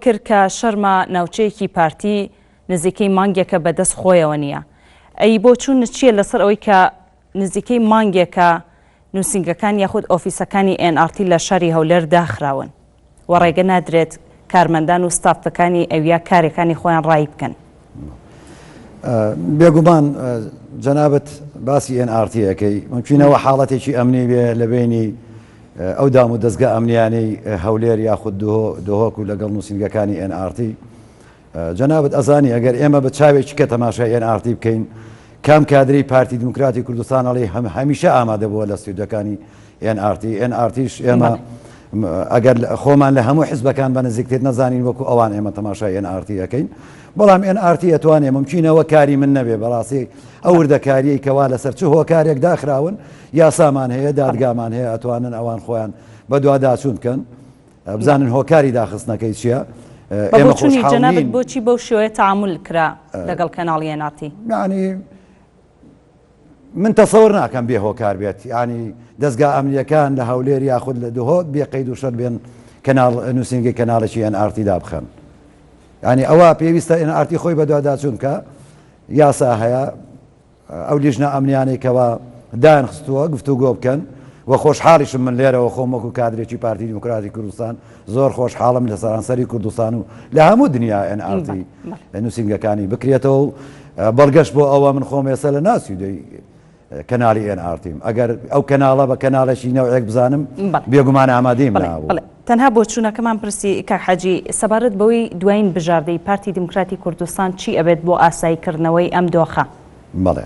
کرد کە شەرمە ناوچەیەکی پارتی نزیکەی مانگێکە بە دەست خۆیەوە نییە. ئەی بۆچوونت چییە لەسەر ئەوەی کە نزیکەی مانگێکە نووسینگەکان یاخود ئۆفیسەکانی ئێن ئاڕ تی لە شاری هەولێر داخراون و ڕێگە نادرێت کارمەندان و ستافەکانی ئەویا کارەکانی خۆیان ڕایی بکەن؟ بێگومان جەنابت باسی ئێن ئاڕ تی ئەکەی، مومکینەوە حاڵەتێکی ئەمنی بێ لە بەینی ئەو دام و دەزگا ئەمنیانەی هەولێر یاخود دهۆک و لەگەڵ نووسینگەکانی ئێن ئاڕ تی. جەنابت ئەزانی ئەگەر ئێمە بە چاوێکی کە تەماشای ئێن ئاڕ تی بکەین کام کادری پارتی دیموکراتی کوردستان ئەڵێ هەمیشە ئامادە بووە لە ستۆدیۆکانی ئێن ئاڕ تی. ئێن ئاڕ تیش ئێمە ئەگەر خۆمان لە هەموو حزبەکان بە نزیکتر نەزانین وەکو ئەوان ئێمە تەماشای ئێن ئاڕ تی ئەکەین بەڵام ئێن ئاڕ تی ئەتوانێ مومکینەوە کاری من نەبێ بەڕاستی ئەو وردەکاریەی کەوا لەسەر چ هۆکارێک داخراون یاسامان هەیە دادگامان هەیە ئەتوانن ئەوان خۆیان بەدواداچوون بکەن بزانن هۆکاری داخستنەکەی چییە. بە ئێمە بۆچوونی خۆشحاڵ جەنابت نین. بۆچی بەو شێوەیە تەعامول کرا لەگەڵ کەناڵی ئێن ئاڕ تی؟ یانی من تەسەور ناکەم بێ هۆکار بێت یانی دەزگا ئەمنیەکان لە هەولێر یاخود لە دهۆک بێ قەید و شەرت بێن کەناڵ نووسینگەی کەناڵێکی ئێن ئاڕ تی دابخەن یانی ئەوە پێویستە ئێن ئاڕ تی خۆی بەدواداچوون بکا یاسا هەیە ئەو لیژنە ئەمنیانەی کەوا دایانخستووە گفتوگۆ بکەن و خۆشحاڵیشم من لێرەوە خۆم وەکو کادرێکی پارتی دیموکراتی کوردستان زۆر خۆشحاڵم لە سەرانسەری کوردستان و لە هەموو دنیا ئێن ئاڕ تی نووسینگەکانی بکرێتەوە و بەڵگەش بۆ ئەوە من خۆم ئێستا لە ناسیودەی کەناڵی ئێن ئاڕ تیم ئەگەر ئەو کەناڵە بە کەناڵێکی نەوعێک بزانم بێگومان ئامادەیم نابوو. تەنها بۆچوونەکەمان پرسی کاک حاجی سەبارەت بەوەی دوایین بژاردەی پارتی دیموکراتی کوردستان چی ئەبێت بۆ ئاسایی کردنەوەی ئەم دۆخە؟ بەڵێ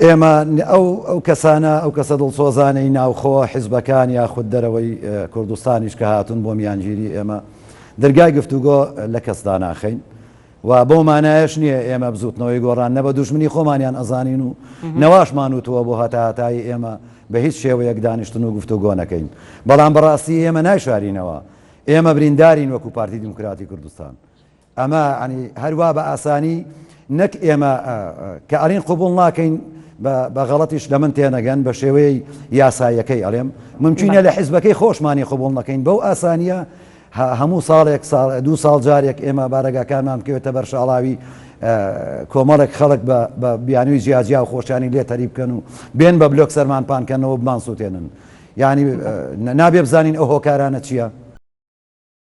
ئێمە ئەو ئەو کەسانە ئەو کەسە دڵسۆزانەی ناوخۆ حیزبەکان یاخود دەرەوەی کوردستانیش کە هاتوون بۆ میانگیری ئێمە دەرگای گفتوگۆ لە کەس داناخەین و بەو مانایەش نییە ئێمە بزوتنەوەی گۆڕان نە بە دوژمنی خۆمانیان ئەزانین و نەواشمان وتووە بۆ هەتاهەتایی ئێمە بە هیچ شێوەیەک دانیشتن و گفتوگۆ نەکەین بەڵام بەڕاستی ئێمە نایشارینەوە ئێمە بریندارین وەکو پارتی دیموکراتی کوردستان ئەمە ینی هەروا بە ئاسانی نەک ئێمە کە ئەرین قوبول ناکەین بە غەڵەتیش لە من تێنەگەن بە شێوەی یاساییەکەی ئەڵێم ممکنە لە حیزبەکەی خۆشمانی قوبول نەکەین بەو ئاسانیە هەموو ساڵێک دوو ساڵ جارێک ئێمە بارەگاکانمان بکەوێتە بەر شاڵاوی کۆمەڵێک خەڵک بە بیانووی جیاجیا و خۆشیانی لێ تەریب بکەن و بێن بە بلۆک سەرمان پانکەنەوە بمان سووتێنن یعنی نابێ بزانین ئەو هۆکارانە چییە؟